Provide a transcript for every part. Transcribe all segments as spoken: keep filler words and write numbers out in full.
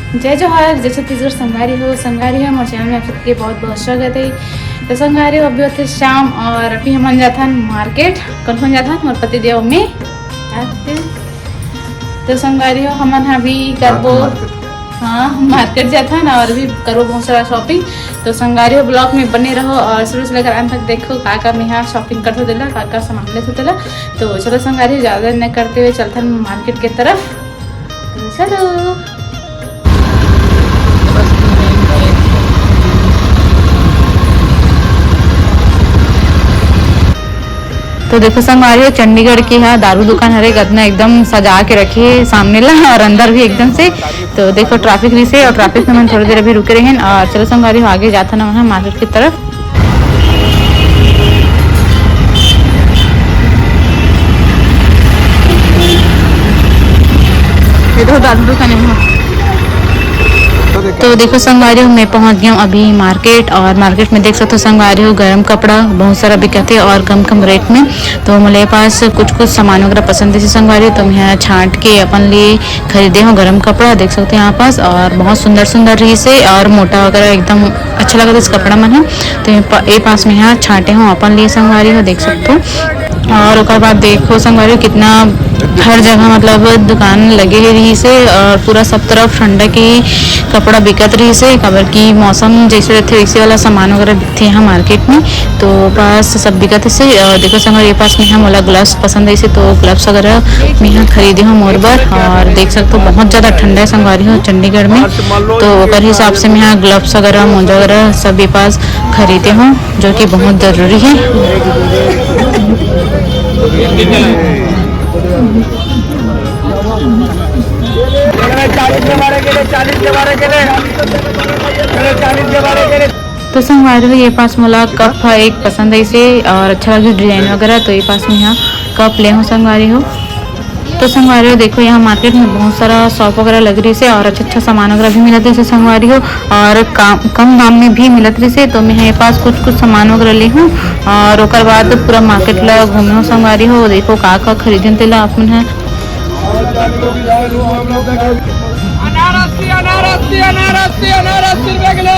जय जोहार, जय छत्तीसगढ़ संगवारी हो। संगवारी हो, मोर चैनल में आप सबके बहुत बहुत स्वागत है। तो संगवारी हो, अभी होथे शाम और अभी हमन जाथन मार्केट। कौन कौन जाथन? मोर पति देव, मैं जाथे। तो संगवारी हो, हमन ह अभी करबो, हाँ, मार्केट जाथन और अभी करबो बहुत सारा शॉपिंग। तो संगवारी हो, ब्लॉग में बने रहो और शुरू से लेकर अंत तक देखो, का का मेहा शॉपिंग करथो तेला, का का सामान लेथो तेला। तो चलो संगवारी हो, ज्यादा न करते हुए चलथन मार्केट के तरफ। तो चलो। तो देखो संगवारी हो, चंडीगढ़ के हा दारू दुकान हरे, कतना एकदम सजा के रखे हे सामने ला और अंदर भी एकदम से। तो देखो ट्रैफिक रिहिसे और ट्रैफिक में मन थोड़ी देर अभी रुके रहेन और चलो संगवारी हो, आगे जाथन हमन मार्केट की तरफ। ये देखो दारू दुकान है वहाँ। तो देखो संगवारी हो, मैं पहुंच गया हूँ अभी मार्केट और मार्केट में देख सकते हो संगवारी हो, गरम कपड़ा बहुत सारा बिकत हे और कम कम रेट में। तो मोला ये पास कुछ कुछ सामान वगैरह पसंद हे संगवारी हो, तो मैं यहाँ छांट के अपन लिए खरीदे हूँ गरम कपड़ा। देख सकते हो यहाँ पास और बहुत सुंदर सुंदर रिहिसे और मोटा वगैरह एकदम अच्छा लगत हे इस कपड़ा मन ह। तो ये प-, ये पास में यहाँ छांटे हूँ अपन लिए संगवारी हो, देख सकते हो। और ओकर बाद देखो संगवारी हो, कितना हर जगह मतलब दुकान लगे हे रिहिसे और पूरा सब तरफ ठंडा के कपड़ा बिकत रिहिसे, काबर कि मौसम जैसे रहते वैसे वाला सामान वगैरह बिकथे यहाँ मार्केट में। तो बस सब बिकत हे से, अ, देखो संगवारी हो, ये पास में हम वाला ग्लव्स पसंद है इसे, तो ग्लव्स वगैरह मैं यहाँ खरीदे हूँ मोर बर। और देख सकते हो बहुत ज़्यादा ठंडा है संगवारी हो चंडीगढ़ में, तो ओकर हिसाब से मैं यहाँ ग्लव्स वगैरह, मोजा वगैरह सब ये पास खरीदे हूँ, जो कि बहुत ज़रूरी है। तो संगवारी हो, ये पास मोला कप ह एक पसंद आइसे और अच्छा लगे डिजाइन वगैरह, तो ये पास में यहाँ कप ले हूँ संगवारी हो। तो संगवारी हो, देखो यहाँ मार्केट में बहुत सारा शॉप वगैरह लग रहिसे और अच्छा अच्छा सामान वगैरह भी मिलत रहिसे संगवारी हो, और काम, कम दाम में भी मिलत रहिसे। तो मैं ये पास कुछ कुछ सामान वगैरह ले हूँ और ओकर बाद पूरा मार्केट ला घूमे हूँ संगवारी हो। देखो का का खरीदन तेला आप मन ह। अनारस दी, अनारस दी, अनारस दी, अनारस दी रुपए किलो।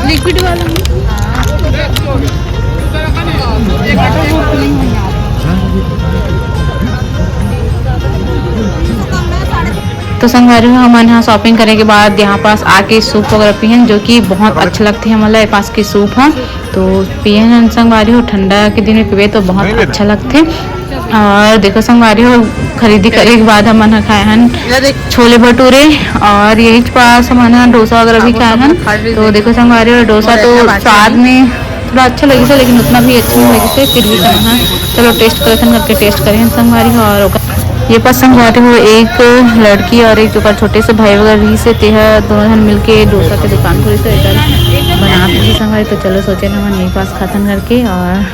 लिक्विड वाला। तो संगवारी हो, हमन ह शॉपिंग करे के बाद यहाँ पास आके सूप वगैरह पियन, जो कि बहुत अच्छा लगथे हमन ला ये पास के सूप ह। तो पियन संगवारी हो, ठंडा के दिन में पीबे तो बहुत अच्छा लगथे। और देखो संगवारी हो, खरीदी करे के बाद हमन ह खाए हन छोले भटूरे और यही पास हमन ह डोसा वगैरह भी खाए हन। तो देखो संगवारी हो, डोसा तो स्वाद में थोड़ा अच्छा लगिस हे, लेकिन उतना भी अच्छा नहीं लगिस हे, फिर भी खाना है। चलो टेस्ट करथन करके टेस्ट करें संगवारी हो। और ओकर ये पास संगवारी हो, एक लड़की और एक ओकर छोटे से भाई वगैरह रहिस हे, तेहा दोनों झन मिलके डोसा के दुकान खोलिस हे, एकर बनात रहिस संगवारी। तो चलो सोचे ना हमन यही पास खाथन करके। और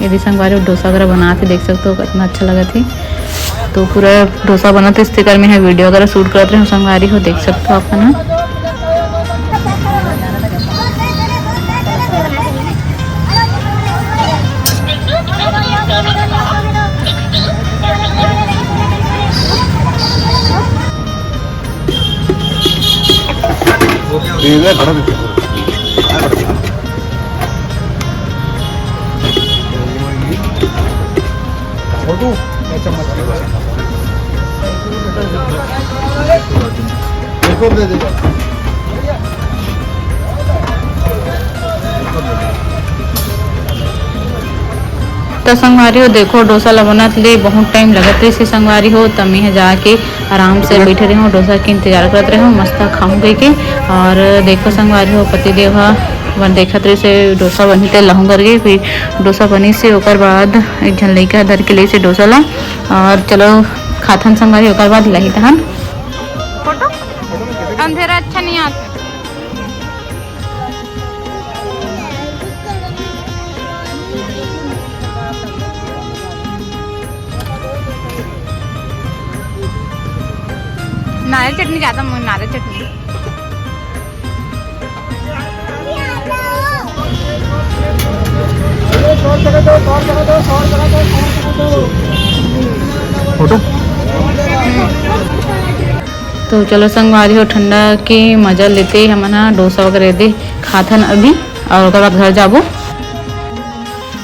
ये भी संगवारी हो डोसा वगैरह बनात हे, देख सकते हो कितना अच्छा लगत हे। तो पूरा डोसा बनत हे, तेकर में वीडियो वगैरह शूट करत रहे संगवारी हो, देख सकते हो अपन ह। त संगवारी हो, देखो, डोसा ल बनत ले बहुत टाइम लगत रहिस हे संगवारी हो, त मेंह जाके आराम से बइठे रेहेंव, डोसा के इंतजार करत रेहेंव, मस्त खाहूं कहिके। और देखो संगवारी हो, पतिदेव ह वन देखत रहिस हे डोसा बनही ते लाहूं करके। फिर डोसा बनिस हे, ओकर बाद एक झन लइका धर के लेइस हे डोसा ला। और चलो खाथन संगवारी, ओकर बाद लाही तहन। फोटो अंधेरा अच्छा नहीं आता। नारियल चटनी ज्यादा मन, नारियल चटनी। फोटो। तो चलो संगवारी हो, ठंडा के मजा लेते हमन ह डोसा वगैरह दे खाथन अभी, और ओकर बाद घर जाबो।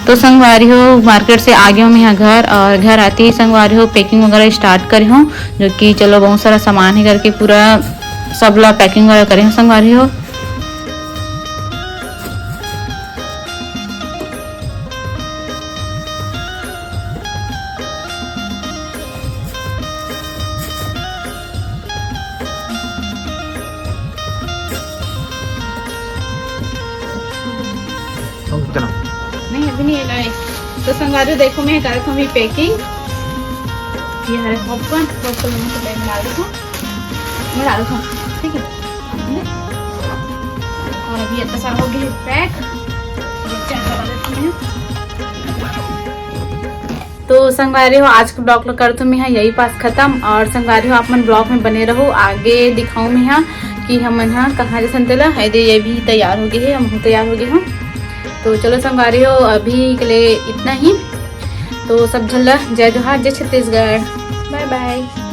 तो संगवारी हो, मार्केट से आ गए मैं घर, और घर आते ही संगवारी हो, पैकिंग वगैरह स्टार्ट करे हूँ, जो कि चलो बहुत सारा सामान है करके पूरा सब ला पैकिंग वगैरह करे हूँ संगवारी हो। नहीं, अभी नहीं लाए। तो संगवारी देखो, मैं करत हूँ अभी पैकिंग। ये हरे पॉपकॉर्न, पॉपकॉर्न में तो मैं डाल दूँ, मैं डाल दूँ, ठीक है। और अभी इतना सारा हो गया पैक। तो संगवारी हो, आज के ब्लॉग ला करत हूँ मैं ह यही पास खत्म। और संगवारी हो, आप मन ब्लॉग में बने रहो, आगे दिखाऊँ मैं ह कि हमन ह कहाँ जैसन तेला है दे, ये भी तैयार हो गए है, हम तैयार हो गए हूँ। तो चलो संगवारी हो, अभी के लिए इतना ही। तो सब झन ला जय जोहार, जय छत्तीसगढ़, बाय बाय।